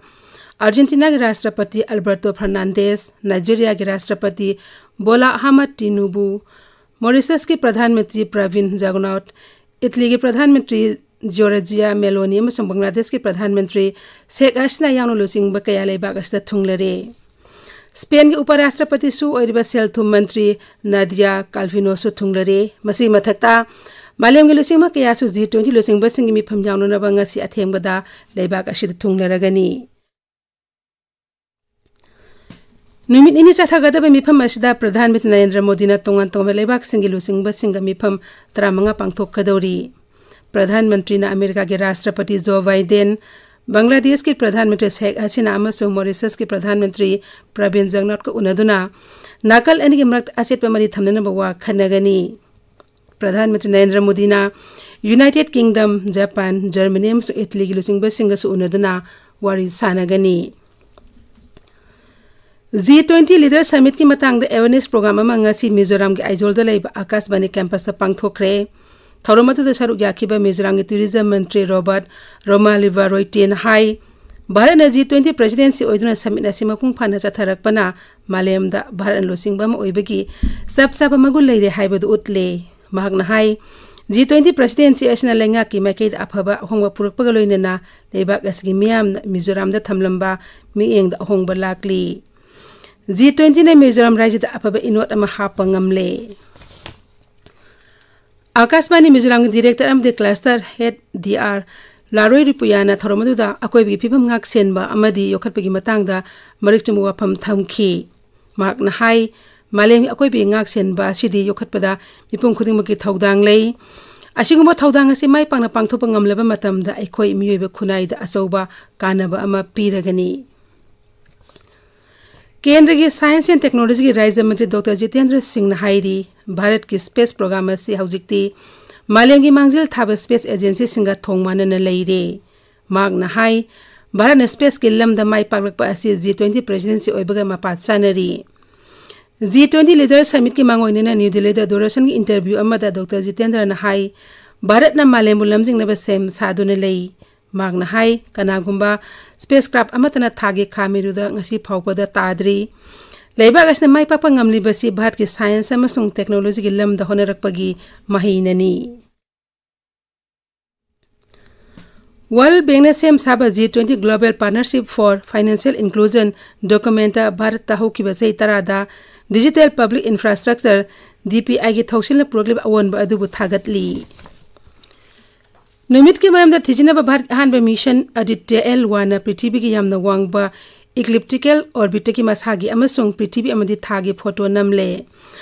ꯑꯥꯔꯖꯦꯟꯇꯤꯅꯥꯒꯤ ꯔꯥꯁꯇ꯭ꯔꯄꯇꯤ ꯑꯜꯕꯔꯇꯣ ꯐꯔꯅꯥꯟꯗꯦꯁ, ꯅꯥꯏꯖꯦꯔꯤꯌꯥꯒꯤ ꯔꯥꯁꯇ꯭ꯔꯄꯇꯤ ꯕꯣꯂꯥ ꯑꯍꯃꯗ ꯇꯤꯅꯨꯕꯨ, ꯃꯣꯔꯤꯁꯁꯀꯤ ꯄ꯭ꯔꯙꯥꯟ ꯃꯟꯇ꯭ꯔꯤ ꯄ꯭ꯔꯕꯤꯟ ꯖꯒꯅꯥꯎꯠ, ꯏꯇꯂꯤꯒꯤ ꯄ꯭ꯔꯙꯥꯟ ꯃꯟꯇ꯭ꯔꯤ ꯖꯣꯔꯖꯤꯌꯥ ꯃꯦꯂꯣꯅꯤ ꯑꯃꯁꯨꯡ ꯕꯪꯒ꯭ꯂꯥꯗꯦꯁꯀꯤ ꯄ꯭ꯔꯙꯥꯟ ꯃꯟꯇ꯭ꯔꯤ ꯁꯦꯈ ꯍꯁꯤꯅꯥ ꯌꯥꯎꯅ ꯂꯨꯆꯤꯡꯕ ꯀꯌꯥ ꯂꯩꯕꯥꯛ ꯑꯁꯤꯗ ꯊꯨꯡꯂꯔꯦ꯫ ꯁ꯭ꯄꯦꯟꯒꯤ ꯎꯄ ꯔꯥꯁꯇ꯭ꯔꯄꯇꯤꯁꯨ ꯑꯣꯏꯔꯤꯕ ꯁꯦꯜ ꯊꯨꯝ ꯃꯟꯇ꯭ꯔꯤ ꯅꯥꯗꯤꯌꯥ ꯀꯥꯜꯚꯤꯅꯣꯁꯨ ꯊꯨꯡꯂꯔꯦ꯫ ꯃꯁꯤꯒꯤ ꯃꯊꯛꯇ ꯃꯥꯂꯦꯝꯒꯤ ꯂꯨꯆꯤꯡꯕ ꯀꯌꯥꯁꯨ ꯖꯤ ꯇ꯭ꯋꯦꯟꯇꯤ ꯂꯨꯆꯤꯡꯕꯁꯤꯡꯒꯤ ꯃꯤꯐꯝ ꯌꯥꯎꯅꯅꯕ ꯉꯁꯤ ꯑꯊꯦꯡꯕꯗ ꯂꯩꯕꯥꯛ ꯑꯁꯤꯗ ꯊꯨꯡꯂꯔꯒꯅꯤ꯫ ꯅꯨꯃꯤꯠ ꯅꯤꯅꯤ ꯆꯠꯊꯒꯗꯕ ꯃꯤꯐꯝ ꯑꯁꯤꯗ ꯄ꯭ꯔꯙꯥꯟ ꯃꯟꯇ꯭ꯔꯤ ꯅꯔꯦꯟꯗ꯭ꯔ ꯃꯣꯗꯤꯅ ꯇꯣꯉꯥꯟ ꯇꯣꯉꯥꯟꯕ ꯂꯩꯕꯥꯛꯁꯤꯡꯒꯤ ꯂꯨꯆꯤꯡꯕꯁꯤꯡꯒ ꯃꯤꯐꯝ ꯇꯔꯥꯃꯉꯥ ꯄꯥꯡꯊꯣꯛꯀꯗꯧꯔꯤ꯫ ꯄ꯭ꯔꯙꯥꯟ ꯃꯟꯇ꯭ꯔꯤꯅ ꯑꯃꯦꯔꯤꯀꯥꯒꯤ ꯔꯥꯁꯇ꯭ꯔꯄꯇꯤ ꯖꯣ ꯕꯥꯏꯗꯦꯟ, ꯕꯪꯒ꯭ꯂꯥꯗꯦꯁꯀꯤ ꯄ꯭ꯔꯙꯥꯟ ꯃꯟꯇ꯭ꯔꯤ ꯁꯦꯈ ꯍꯁꯤꯅꯥ ꯑꯃꯁꯨꯡ ꯃꯣꯔꯤꯁꯁꯀꯤ ꯄ꯭ꯔꯙꯥꯟ ꯃꯟꯇ꯭ꯔꯤ ꯄ꯭ꯔꯕꯤꯟ ꯖꯒꯅꯥꯊꯀ ꯎꯅꯗꯨꯅ ꯅꯥꯀꯜ ꯑꯅꯤꯒꯤ ꯃꯔꯛꯇ ꯑꯆꯦꯠꯄ ꯃꯔꯤ ꯊꯝꯅꯅꯕ ꯋꯥ ꯈꯟꯅꯒꯅꯤ꯫ ꯄ꯭ꯔꯙꯥꯟ ꯃꯟꯇ꯭ꯔꯤ ꯅꯔꯦꯟꯗ꯭ꯔ ꯃꯣꯗꯤꯅ ꯌꯨꯅꯥꯏꯇꯦꯗ ꯀꯤꯡꯗꯝ, ꯖꯄꯥꯟ, ꯖꯔꯃꯅꯤ ꯑꯃꯁꯨꯡ ꯏꯇꯂꯤꯒꯤ ꯂꯨꯆꯤꯡꯕꯁꯤꯡꯒꯁꯨ ꯎꯅꯗꯨꯅ ꯋꯥꯔꯤ ꯁꯥꯟꯅꯒꯅꯤ꯫ ꯖꯤ ꯇ꯭ꯋꯦꯟꯇꯤ ꯂꯤꯗꯔ ꯁꯃꯤꯠꯀꯤ ꯃꯇꯥꯡꯗ ꯑꯦꯋꯦꯔꯅꯦꯁ ꯄ꯭ꯔꯣꯒ꯭ꯔꯥꯝ ꯑꯃ ꯉꯁꯤ ꯃꯤꯖꯣꯔꯥꯝꯒꯤ ꯑꯥꯏꯖꯣꯜꯗ ꯂꯩꯕ ꯑꯥꯀꯥꯁꯕꯥꯅꯤ ꯀꯦꯝꯄꯁꯇ ꯄꯥꯡꯊꯣꯛꯈ꯭ꯔꯦ꯫ ꯊꯧꯔꯝ ꯑꯗꯨꯗ ꯁꯔꯨꯛ ꯌꯥꯈꯤꯕ ꯃꯤꯖꯣꯔꯥꯝꯒꯤ ꯇꯨꯔꯤꯖꯝ ꯃꯟꯇ꯭ꯔꯤ ꯔꯣꯕꯥꯔꯠ ꯔꯣꯃꯥꯂꯤꯕꯥ ꯔꯣꯏꯇꯦꯟ ꯍꯥꯏ, ꯚꯥꯔꯠꯅ ꯖꯤ ꯇ꯭ꯋꯦꯟꯇꯤ ꯄ꯭ꯔꯦꯁꯤꯗꯦꯟꯁꯤ ꯑꯣꯏꯗꯨꯅ ꯁꯃꯤꯠ ꯑꯁꯤ ꯃꯄꯨꯡ ꯐꯥꯅ ꯆꯠꯊꯔꯛꯄꯅ ꯃꯥꯂꯦꯝꯗ ꯚꯥꯔꯠꯅ ꯂꯨꯆꯤꯡꯕ ꯑꯃ ꯑꯣꯏꯕꯒꯤ ꯆꯞ ꯆꯥꯕ ꯃꯒꯨꯟ ꯂꯩꯔꯦ ꯍꯥꯏꯕꯗꯨ ꯎꯠꯂꯦ꯫ ꯃꯍꯥꯛꯅ ꯍꯥꯏ, ꯖꯤ ꯇ꯭ꯋꯦꯟꯇꯤ ꯄ꯭ꯔꯦꯁꯤꯗꯦꯟꯁꯤ ꯑꯁꯤꯅ ꯂꯩꯉꯥꯛꯀꯤ ꯃꯥꯏꯀꯩꯗ ꯑꯐꯕ ꯑꯍꯣꯡꯕ ꯄꯨꯔꯛꯄꯒ ꯂꯣꯏꯅꯅ ꯂꯩꯕꯥꯛ ꯑꯁꯤꯒꯤ ꯃꯤꯌꯥꯝꯅ ꯃꯤꯖꯣꯔꯥꯝꯗ ꯊꯝꯂꯝꯕ ꯃꯤꯠꯌꯦꯡꯗ ꯑꯍꯣꯡꯕ ꯂꯥꯛꯂꯤ꯫ ꯖꯤ ꯇ꯭ꯋꯦꯟꯇꯤꯅ ꯃꯤꯖꯣꯔꯥꯝ ꯔꯥꯏꯖ꯭ꯌꯗ ꯑꯐꯕ ꯏꯅꯣꯠ ꯑꯃ ꯍꯥꯞꯄ ꯉꯝꯂꯦ꯫ ꯑꯥꯀꯥꯁꯕꯥꯅꯤ ꯃꯤꯖꯣꯔꯥꯝꯒꯤ ꯗꯤꯔꯦꯛꯇꯔ ꯑꯃꯗꯤ ꯀ꯭ꯂꯁꯇꯔ ꯍꯦꯗ ꯗꯤ ꯑꯥꯔ ꯂꯥꯔꯣꯏ ꯔꯤꯄꯨꯌꯥꯅ ꯊꯧꯔꯝ ꯑꯗꯨꯗ ꯑꯀꯣꯏꯕꯒꯤ ꯐꯤꯕꯝ ꯉꯥꯛ ꯁꯦꯟꯕ ꯑꯃꯗꯤ ꯌꯣꯛꯈꯠꯄꯒꯤ ꯃꯇꯥꯡꯗ ꯃꯔꯤꯛ ꯆꯨꯝꯕ ꯋꯥꯐꯝ ꯊꯝꯈꯤ꯫ ꯃꯍꯥꯛꯅ ꯍꯥꯏ, ꯃꯥꯂꯦꯝꯒꯤ ꯑꯀꯣꯏꯕꯒꯤ ꯉꯥꯛ ꯁꯦꯟꯕ ꯑꯁꯤꯗꯤ ꯌꯣꯛꯈꯠꯄꯗ ꯃꯤꯄꯨꯝ ꯈꯨꯗꯤꯡꯃꯛꯀꯤ ꯊꯧꯗꯥꯡ ꯂꯩ꯫ ꯑꯁꯤꯒꯨꯝꯕ ꯊꯧꯗꯥꯡ ꯑꯁꯤ ꯃꯥꯏ ꯄꯥꯛꯅ ꯄꯥꯡꯊꯣꯛꯄ ꯉꯝꯂꯕ ꯃꯇꯝꯗ ꯑꯩꯈꯣꯏ ꯃꯤꯑꯣꯏꯕ ꯈꯨꯟꯅꯥꯏꯗ ꯑꯆꯧꯕ ꯀꯥꯟꯅꯕ ꯑꯃ ꯄꯤꯔꯒꯅꯤ꯫ ꯀꯦꯟꯗ꯭ꯔꯒꯤ ꯁꯥꯏꯟꯁ ꯑꯦꯟ ꯇꯦꯛꯅꯣꯂꯣꯖꯤꯒꯤ ꯔꯥꯖ꯭ꯌ ꯃꯟꯇ꯭ꯔꯤ ꯗꯣꯛꯇꯔ ꯖꯤꯇꯦꯟꯗ꯭ꯔ ꯁꯤꯡꯅ ꯍꯥꯏꯔꯤ, ꯚꯥꯔꯠꯀꯤ ꯁ꯭ꯄꯦꯁ ꯄ꯭ꯔꯣꯒ꯭ꯔꯥꯝ ꯑꯁꯤ ꯍꯧꯖꯤꯛꯇꯤ ꯃꯥꯂꯦꯝꯒꯤ ꯃꯥꯡꯖꯤꯜ ꯊꯥꯕ ꯁ꯭ꯄꯦꯁ ꯑꯦꯖꯦꯟꯁꯤꯁꯤꯡꯒ ꯊꯣꯡ ꯃꯥꯟꯅꯅ ꯂꯩꯔꯦ꯫ ꯃꯍꯥꯛꯅ ꯍꯥꯏ, ꯚꯥꯔꯠꯅ ꯁ꯭ꯄꯦꯁꯀꯤ ꯂꯝꯗ ꯃꯥꯏ ꯄꯥꯛꯂꯛꯄ ꯑꯁꯤ ꯖꯤ ꯇ꯭ꯋꯦꯟꯇꯤ ꯄ꯭ꯔꯦꯁꯤꯗꯦꯟꯁꯤ ꯑꯣꯏꯕꯒ ꯃꯄꯥ ꯆꯥꯅꯔꯤ꯫ ꯖꯤ ꯇ꯭ꯋꯦꯟꯇꯤ ꯂꯤꯗꯔ ꯁꯃꯤꯠꯀꯤ ꯃꯥꯡꯑꯣꯏꯅꯅ ꯅ꯭ꯌꯨ ꯗꯤꯜꯂꯤꯗ ꯗꯨꯔꯗꯔꯁꯟꯒꯤ ꯏꯟꯇꯔꯚ꯭ꯌꯨ ꯑꯃꯗ ꯗꯣꯛꯇꯔ ꯖꯤꯇꯦꯟꯗ꯭ꯔꯅ ꯍꯥꯏ, ꯚꯥꯔꯠꯅ ꯃꯥꯂꯦꯝꯕꯨ ꯂꯝꯖꯤꯡꯅꯕ ꯁꯦꯝ ꯁꯥꯗꯨꯅ ꯂꯩ꯫ ꯃꯍꯥꯛꯅ ꯍꯥꯏ, ꯀꯅꯥꯒꯨꯝꯕ ꯁ꯭ꯄꯦꯁ ꯀ꯭ꯔꯥꯐ ꯑꯃꯠꯇꯅ ꯊꯥꯒꯤ ꯈꯥ ꯃꯤꯔꯨꯗ ꯉꯁꯤ ꯐꯥꯎꯕꯗ ꯇꯥꯗ꯭ꯔꯤ꯫ ꯂꯩꯕꯥꯛ ꯑꯁꯤꯅ ꯃꯥꯏ ꯄꯥꯛꯄ ꯉꯝꯂꯤꯕꯁꯤ ꯚꯥꯔꯠꯀꯤ ꯁꯥꯏꯟꯁ ꯑꯃꯁꯨꯡ ꯇꯦꯛꯅꯣꯂꯣꯖꯤꯒꯤ ꯂꯝꯗ ꯍꯣꯠꯅꯔꯛꯄꯒꯤ ꯃꯍꯩꯅꯅꯤ꯫ ꯋꯥꯔꯜ ꯕꯦꯡꯅ ꯁꯦꯝ ꯁꯥꯕ G twenty global partnership four financial inclusion document ꯚꯥꯔꯠꯇ ꯍꯧꯈꯤꯕ ꯆꯍꯤ ꯇꯔꯥꯗ ꯗꯤꯖꯤꯇꯦꯜ ꯄꯕ꯭ꯂꯤꯛ ꯏꯟꯐ꯭ꯔꯥꯁ꯭ꯇ꯭ꯔꯛꯆꯔ, ꯗꯤ ꯄꯤ ꯑꯥꯏꯒꯤ ꯊꯧꯁꯤꯜꯅ ꯄꯨꯔꯛꯂꯤꯕ ꯑꯑꯣꯟꯕ ꯑꯗꯨꯕꯨ ꯊꯥꯒꯠꯂꯤ꯫ ꯅꯨꯃꯤꯠꯀꯤ ꯃꯔꯝꯗ ꯊꯤꯖꯤꯟꯅꯕ ꯚꯥꯔꯠ ꯑꯍꯥꯟꯕ ꯃꯤꯁꯟ ꯑꯗꯤꯇ꯭ꯌ ꯑꯦꯜ ꯋꯥꯟꯅ ꯄ꯭ꯔꯤꯊꯤꯕꯤꯒꯤ ꯌꯥꯝꯅ ꯋꯥꯡꯕ ꯏꯀ꯭ꯂꯤꯞꯇꯤꯀꯦꯜ ꯑꯣꯔꯕꯤꯠꯇꯒꯤ ꯃꯁꯥꯒꯤ ꯑꯃꯁꯨꯡ ꯄ꯭ꯔꯤꯊꯤꯕꯤ ꯑꯃꯗꯤ ꯊꯥꯒꯤ ꯐꯣꯇꯣ ꯅꯝꯂꯦ꯫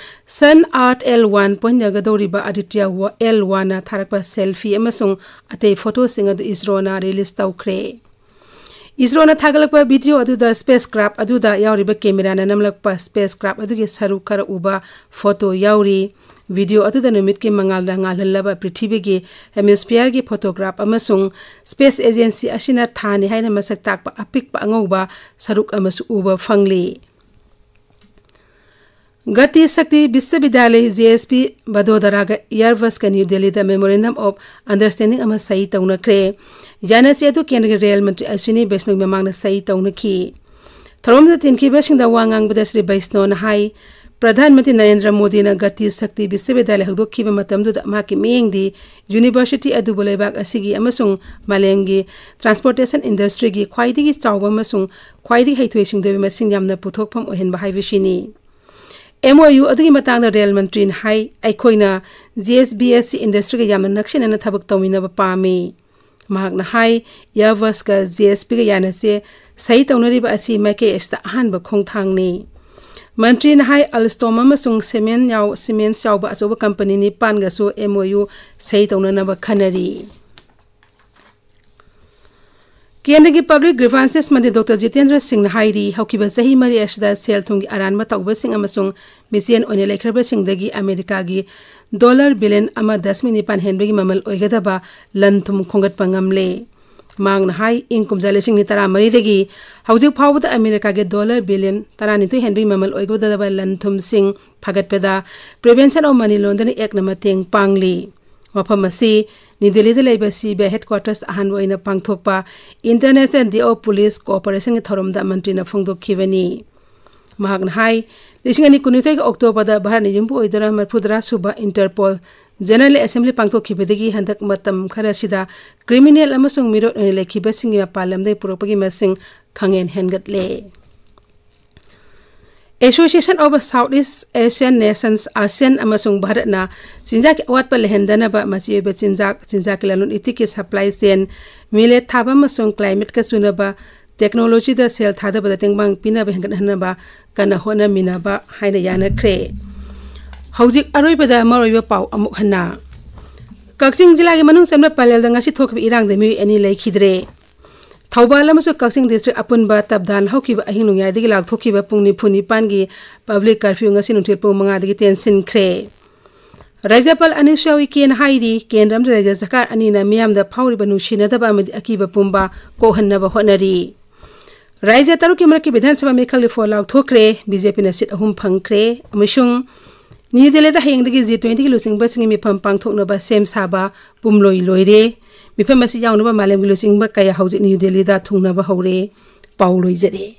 ꯁꯟ ꯑꯥꯔꯊ ꯑꯦꯜ ꯋꯥꯟ ꯄꯣꯏꯟ ꯌꯧꯒꯗꯧꯔꯤꯕ ꯑꯗꯤꯇ꯭ꯌ ꯋꯥ-, ꯑꯦꯜ ꯋꯥꯟꯅ ꯊꯥꯔꯛꯄ ꯁꯦꯜꯐꯤ ꯑꯃꯁꯨꯡ ꯑꯇꯩ ꯐꯣꯇꯣꯁꯤꯡ ꯑꯗꯨ ꯏꯁꯔꯣꯅ ꯔꯤꯂꯤꯖ ꯇꯧꯈ꯭ꯔꯦ꯫ ꯏꯁꯔꯣꯅ ꯊꯥꯒꯠꯂꯛꯄ ꯚꯤꯗꯤꯑꯣ ꯑꯗꯨꯗ ꯁ꯭ꯄꯦꯁ ꯀ꯭ꯔꯥꯐ ꯑꯗꯨꯗ ꯌꯥꯎꯔꯤꯕ ꯀꯦꯃꯦꯔꯥꯅ ꯅꯝꯂꯛꯄ ꯁ꯭ꯄꯦꯁ ꯀ꯭ꯔꯥꯐ ꯑꯗꯨꯒꯤ ꯁꯔꯨꯛ ꯈꯔ ꯎꯕ ꯐꯣꯇꯣ ꯌꯥꯎꯔꯤ꯫ ꯚꯤꯗꯤꯑꯣ ꯑꯗꯨꯗ ꯅꯨꯃꯤꯠꯀꯤ ꯃꯉꯥꯜꯅ ꯉꯥꯜꯍꯜꯂꯕ ꯄ꯭ꯔꯤꯊꯤꯕꯤꯒꯤ ꯍꯦꯃꯤꯁꯐꯤꯌꯔꯒꯤ ꯐꯣꯇꯣꯒ꯭ꯔꯥꯐ ꯑꯃꯁꯨꯡ ꯁ꯭ꯄꯦꯁ ꯑꯦꯖꯦꯟꯁꯤ ꯑꯁꯤꯅ ꯊꯥꯅꯤ ꯍꯥꯏꯅ ꯃꯁꯛ ꯇꯥꯛꯄ ꯑꯄꯤꯛꯄ ꯑꯉꯧꯕ ꯁꯔꯨꯛ ꯑꯃꯁꯨ ꯎꯕ ꯐꯪꯂꯤ꯫ ꯒꯇꯤ ꯁꯛꯇꯤ ꯕꯤꯁ꯭ꯋꯕꯤꯗ꯭ꯌꯥꯂꯌ, ꯖꯦ ꯑꯦꯁ ꯕꯤ, ꯚꯗꯣꯗꯔꯥꯒ ꯏꯌꯥꯔꯕꯁꯀ ꯅ꯭ꯌꯨ ꯗꯦꯜꯂꯤꯗ Memorandum of Understanding ꯑꯃ ꯁꯍꯤ ꯇꯧꯅꯈ꯭ꯔꯦ꯫ ꯌꯥꯅꯆꯦ ꯑꯗꯨ ꯀꯦꯟꯗ꯭ꯔꯒꯤ ꯔꯦꯜ ꯃꯟꯇ꯭ꯔꯤ ꯑꯁ꯭ꯋꯤꯅꯤ ꯕꯩꯁꯅꯣꯒꯤ ꯃꯃꯥꯡꯗ ꯁꯍꯤ ꯇꯧꯅꯈꯤ꯫ ꯊꯧꯔꯝꯗ ꯇꯤꯟꯈꯤꯕꯁꯤꯡꯗ ꯋꯥ ꯉꯥꯡꯕꯗ ꯁ꯭ꯔꯤ ꯕꯩꯁꯅꯣꯅ ꯍꯥꯏ, ꯄ꯭ꯔꯙꯥꯟ ꯃꯟꯇ꯭ꯔꯤ ꯅꯔꯦꯟꯗ꯭ꯔ ꯃꯣꯗꯤꯅ ꯒꯇꯤ ꯁꯛꯇꯤ ꯕꯤꯁ꯭ꯋꯕꯤꯗ꯭ꯌꯥꯂꯌ ꯍꯧꯗꯣꯛꯈꯤꯕ ꯃꯇꯝꯗꯨꯗ ꯃꯍꯥꯛꯀꯤ ꯃꯤꯠꯌꯦꯡꯗꯤ ꯌꯨꯅꯤꯚꯔꯁꯤꯇꯤ ꯑꯗꯨꯕꯨ ꯂꯩꯕꯥꯛ ꯑꯁꯤꯒꯤ ꯑꯃꯁꯨꯡ ꯃꯥꯂꯦꯝꯒꯤ ꯇ꯭ꯔꯥꯟꯁꯄꯣꯔꯇꯦꯁꯟ ꯏꯟꯗꯁꯇ꯭ꯔꯤꯒꯤ ꯈ꯭ꯋꯥꯏꯗꯒꯤ ꯆꯥꯎꯕ ꯑꯃꯁꯨꯡ ꯈ꯭ꯋꯥꯏꯗꯒꯤ ꯍꯩꯊꯣꯏ ꯁꯤꯡꯊꯣꯏꯕ ꯃꯁꯤꯡ ꯌꯥꯝꯅ ꯄꯨꯊꯣꯛꯐꯝ ꯑꯣꯏꯍꯟꯕ ꯍꯥꯏꯕꯁꯤꯅꯤ꯫ ꯑꯦꯝ ꯑꯣ ꯌꯨ ꯑꯗꯨꯒꯤ ꯃꯇꯥꯡꯗ ꯔꯦꯜ ꯃꯟꯇ꯭ꯔꯤꯅ ꯍꯥꯏ, ꯑꯩꯈꯣꯏꯅ ꯖꯤ ꯑꯦꯁ ꯕꯤ ꯑꯦꯁ ꯁꯤ ꯏꯟꯗꯁꯇ꯭ꯔꯤꯒ ꯌꯥꯝꯅ ꯅꯛꯁꯤꯟꯅꯅ ꯊꯕꯛ ꯇꯧꯃꯤꯟꯅꯕ ꯄꯥꯝꯃꯤ꯫ ꯃꯍꯥꯛꯅ ꯍꯥꯏ, ꯏꯌꯥꯔꯕꯁꯀ ꯖꯦ ꯑꯦꯁ ꯄꯤꯒ ꯌꯥꯅꯁꯦ ꯁꯍꯤ ꯇꯧꯅꯔꯤꯕ ꯑꯁꯤ ꯃꯥꯏꯀꯩ ꯑꯁꯤꯗ ꯑꯍꯥꯟꯕ ꯈꯣꯡꯊꯥꯡꯅꯤ꯫ ꯃꯟꯇ꯭ꯔꯤꯅ ꯍꯥꯏ, ꯑꯜꯁꯇꯣꯝ ꯑꯃꯁꯨꯡ ꯁꯤꯃꯦꯟ ꯌꯥꯎ-, ꯁꯤꯃꯦꯟꯁ ꯌꯥꯎꯕ ꯑꯆꯧꯕ ꯀꯝꯄꯅꯤ ꯅꯤꯄꯥꯟꯒꯁꯨ ꯑꯦꯝ ꯑꯣ ꯌꯨ ꯁꯍꯤ ꯇꯧꯅꯅꯕ ꯈꯟꯅꯔꯤ꯫ ꯀꯦꯟꯗ꯭ꯔꯒꯤ ꯄꯕ꯭ꯂꯤꯛ ꯒ꯭ꯔꯤꯚꯥꯟꯁꯦꯁ ꯃꯟꯇ꯭ꯔꯤ ꯗꯣꯛꯇꯔ ꯖꯤꯇꯦꯟꯗ꯭ꯔ ꯁꯤꯡꯅ ꯍꯥꯏꯔꯤ, ꯍꯧꯈꯤꯕ ꯆꯍꯤ ꯃꯔꯤ ꯑꯁꯤꯗ ꯁꯦꯜ ꯊꯨꯝꯒꯤ ꯑꯔꯥꯟꯕ ꯇꯧꯕꯁꯤꯡ ꯑꯃꯁꯨꯡ ꯃꯤꯆꯦꯟ ꯑꯣꯏꯅ ꯂꯩꯈ꯭ꯔꯕꯁꯤꯡꯗꯒꯤ ꯑꯃꯦꯔꯤꯀꯥꯒꯤ ꯗꯣꯂꯔ ꯕꯤꯂꯤꯌꯟ ꯑꯃ ꯗꯁꯃꯤꯛ ꯅꯤꯄꯥꯟ ꯍꯦꯟꯕꯒꯤ ꯃꯃꯜ ꯑꯣꯏꯒꯗꯕ ꯂꯟ ꯊꯨꯝ ꯈꯣꯝꯒꯠꯄ ꯉꯝꯂꯦ꯫ ꯃꯍꯥꯛꯅ ꯍꯥꯏ, ꯏꯪ ꯀꯨꯝꯖꯥ ꯂꯤꯁꯤꯡ ꯑꯅꯤ ꯇꯔꯥꯃꯔꯤꯗꯒꯤ ꯍꯧꯖꯤꯛ ꯐꯥꯎꯕꯗ ꯑꯃꯦꯔꯤꯀꯥꯒꯤ ꯗꯣꯂꯔ ꯕꯤꯂꯤꯌꯟ ꯇꯔꯥꯅꯤꯊꯣꯏ ꯍꯦꯟꯕꯒꯤ ꯃꯃꯜ ꯑꯣꯏꯒꯗꯕ ꯂꯟ ꯊꯨꯝꯁꯤꯡ ꯐꯒꯠꯄꯗ Prevention of Money Laundering Actꯅ ꯃꯇꯦꯡ ꯄꯥꯡꯂꯤ꯫ ꯋꯥꯐꯝ ꯑꯁꯤ ꯅ꯭ꯌꯨ ꯗꯦꯜꯂꯤꯗ ꯂꯩꯕ ꯁꯤ ꯕꯤ ꯑꯥꯏ headquarters ꯑꯍꯥꯟꯕ ꯑꯣꯏꯅ ꯄꯥꯡꯊꯣꯛꯄ International Day of Police Cooperationꯒꯤ ꯊꯧꯔꯝꯗ ꯃꯟꯇ꯭ꯔꯤꯅ ꯐꯣꯡꯗꯣꯛꯈꯤꯕꯅꯤ꯫ ꯃꯍꯥꯛꯅ ꯍꯥꯏ, ꯂꯤꯁꯤꯡ ꯑꯅꯤ ꯀꯨꯟꯅꯤꯊꯣꯏꯒꯤ ꯑꯣꯛꯇꯣꯕꯔꯗ ꯚꯥꯔꯠꯅ ꯌꯨꯝꯕꯨ ꯑꯣꯏꯗꯨꯅ ꯃꯔꯤꯐꯨꯇꯔꯥ ꯁꯨꯕ Interpol General Assembly ꯄꯥꯡꯊꯣꯛꯈꯤꯕꯗꯒꯤ ꯍꯟꯗꯛ ꯃꯇꯝ ꯈꯔꯁꯤꯗ criminal ꯑꯃꯁꯨꯡ ꯃꯤꯔꯣꯠ ꯑꯣꯏꯅ ꯂꯩꯈꯤꯕꯁꯤꯡꯒꯤ ꯃꯄꯥꯟ ꯂꯝꯗꯒꯤ ꯄꯨꯔꯛꯄꯒꯤ ꯃꯁꯤꯡ ꯈꯪꯍꯦꯟ ꯍꯦꯟꯒꯠꯂꯦ꯫ Association of South East Asian Nations, ASEAN, ꯑꯃꯁꯨꯡ ꯚꯥꯔꯠꯅ ꯆꯤꯟꯖꯥꯛꯀꯤ ꯑꯋꯥꯠꯄ ꯂꯩꯍꯟꯗꯅꯕ ꯃꯆꯤ ꯑꯣꯏꯕ ꯆꯤꯟꯖꯥꯛ, ꯆꯤꯟꯖꯥꯛꯀꯤ ꯂꯂꯣꯟ ꯏꯇꯤꯛꯀꯤ supply chain, millet ꯊꯥꯕ ꯑꯃꯁꯨꯡ climateꯀ ꯆꯨꯅꯕ technologyꯗ ꯁꯦꯜ ꯊꯥꯗꯕꯗ ꯇꯦꯡꯕꯥꯡ ꯄꯤꯅꯕ ꯍꯦꯟꯒꯠꯍꯟꯅꯕ ꯀꯟꯅ ꯍꯣꯠꯅꯃꯤꯟꯅꯕ ꯍꯥꯏꯅ ꯌꯥꯅꯈ꯭ꯔꯦ꯫ ꯍꯧꯖꯤꯛ ꯑꯔꯣꯏꯕꯗ ꯃꯔꯨꯑꯣꯏꯕ ꯄꯥꯎ ꯑꯃꯨꯛ ꯍꯟꯅ꯫ ꯀꯛꯆꯤꯡ ꯖꯤꯂꯥꯒꯤ ꯃꯅꯨꯡ ꯆꯟꯕ ꯄꯂꯦꯜꯗ ꯉꯁꯤ ꯊꯣꯛꯈꯤꯕ ꯏꯔꯥꯡꯗ ꯃꯤꯑꯣꯏ ꯑꯅꯤ ꯂꯩꯈꯤꯗ꯭ꯔꯦ꯫ ꯊꯧꯕꯥꯜ ꯑꯃꯁꯨꯡ ꯀꯛꯆꯤꯡ district ꯑꯄꯨꯟꯕ ꯇꯞꯗꯥꯟ ꯍꯧꯈꯤꯕ ꯑꯍꯤꯡ ꯅꯣꯡꯌꯥꯏꯗꯒꯤ ꯂꯥꯎꯊꯣꯛꯈꯤꯕ ꯄꯨꯡ ꯅꯤꯐꯨ ꯅꯤꯄꯥꯟꯒꯤ public curfew ꯉꯁꯤ ꯅꯨꯡꯊꯤꯜ ꯄꯨꯡ ꯃꯉꯥꯗꯒꯤ ꯇꯦꯟꯁꯤꯟꯈ꯭ꯔꯦ꯫ ꯔꯥꯖ꯭ꯌꯄꯥꯜ ꯑꯅꯤꯁꯨ ꯌꯥꯎꯏ ꯀꯦꯅ ꯍꯥꯏꯔꯤ, ꯀꯦꯟꯗ꯭ꯔ ꯑꯃꯗꯤ ꯔꯥꯖ꯭ꯌ ꯁꯔꯀꯥꯔ ꯑꯅꯤꯅ ꯃꯤꯌꯥꯝꯗ ꯐꯥꯎꯔꯤꯕ ꯅꯨꯡꯁꯤꯅꯗꯕ ꯑꯃꯗꯤ ꯑꯀꯤꯕ ꯄꯨꯝꯕ ꯀꯣꯛꯍꯟꯅꯕ ꯍꯣꯠꯅꯔꯤ꯫ ꯔꯥꯖ꯭ꯌ ꯇꯔꯨꯛꯀꯤ ꯃꯔꯛꯀꯤ ꯕꯤꯙꯥꯟ ꯁꯚꯥ ꯃꯤꯈꯜꯒꯤ ꯐꯣꯔ ꯂꯥꯎꯊꯣꯛꯈ꯭ꯔꯦ, ꯕꯤ ꯖꯦ ꯄꯤꯅ ꯁꯤꯠ ꯑꯍꯨꯝ ꯐꯪꯈ꯭ꯔꯦ꯫ ꯑꯃꯁꯨꯡ ꯅ꯭ꯌꯨ ꯗꯦꯜꯂꯤꯗ ꯍꯌꯦꯡꯗꯒꯤ ꯖꯤ ꯇ꯭ꯋꯦꯟꯇꯤꯒꯤ ꯂꯨꯆꯤꯡꯕꯁꯤꯡꯒꯤ ꯃꯤꯐꯝ ꯄꯥꯡꯊꯣꯛꯅꯕ ꯁꯦꯝ ꯁꯥꯕ ꯄꯨꯝꯂꯣꯏ ꯂꯣꯏꯔꯦ꯫ ꯃꯤꯐꯝ ꯑꯁꯤ ꯌꯥꯎꯅꯕ ꯃꯥꯂꯦꯝꯒꯤ ꯂꯨꯆꯤꯡꯕ ꯀꯌꯥ ꯍꯧꯖꯤꯛ ꯅ꯭ꯌꯨ ꯗꯦꯜꯂꯤꯗ ꯊꯨꯡꯅꯕ ꯍꯧꯔꯦ꯫ ꯄꯥꯎ ꯂꯣꯏꯖꯔꯦ꯫